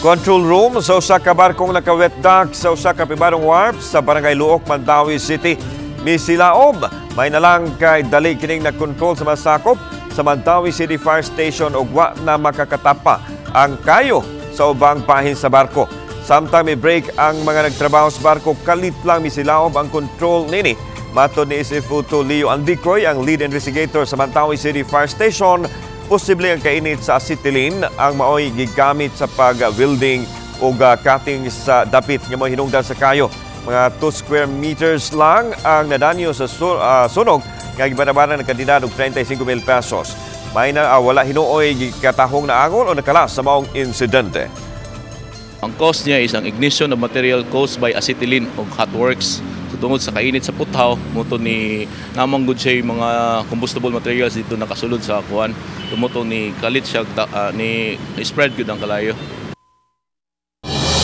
Control room sa usa ka barkong naka-wet dock sa usa ka pribadong wharf sa Barangay Looc, Mandaue City misilaob. May nalang kay dali kining na-control sa masakop sa Mandaue City Fire Station ug wa na makakatapa ang kayo sa ubang bahin sa barko. Samtang mi-break ang mga nagtrabaho sa barko, kalit lang misilaob ang control nini. Matod ni SFO2 Leo Andicoy, ang lead investigator sa Mandaue City Fire Station, posible ang kainit sa acetylene ang maoy gigamit sa pag-welding o cutting sa dapit nga mo hinungdan sa kayo. Mga 2 square meters lang ang nadanyo sa sunog nga gibanabanan ng kantidad og 35 mil pesos. May na wala hinuoy gikatahong na angol o nakalas sa maong insidente. Ang cause niya is ang ignition of material caused by acetylene o hot works. So tungod sa kainit sa puthaw, mao to ni namang gud siya yung mga combustible materials dito nakasulod sa kuan. Mao to ni kalit siya ni spread gud ang kalayo.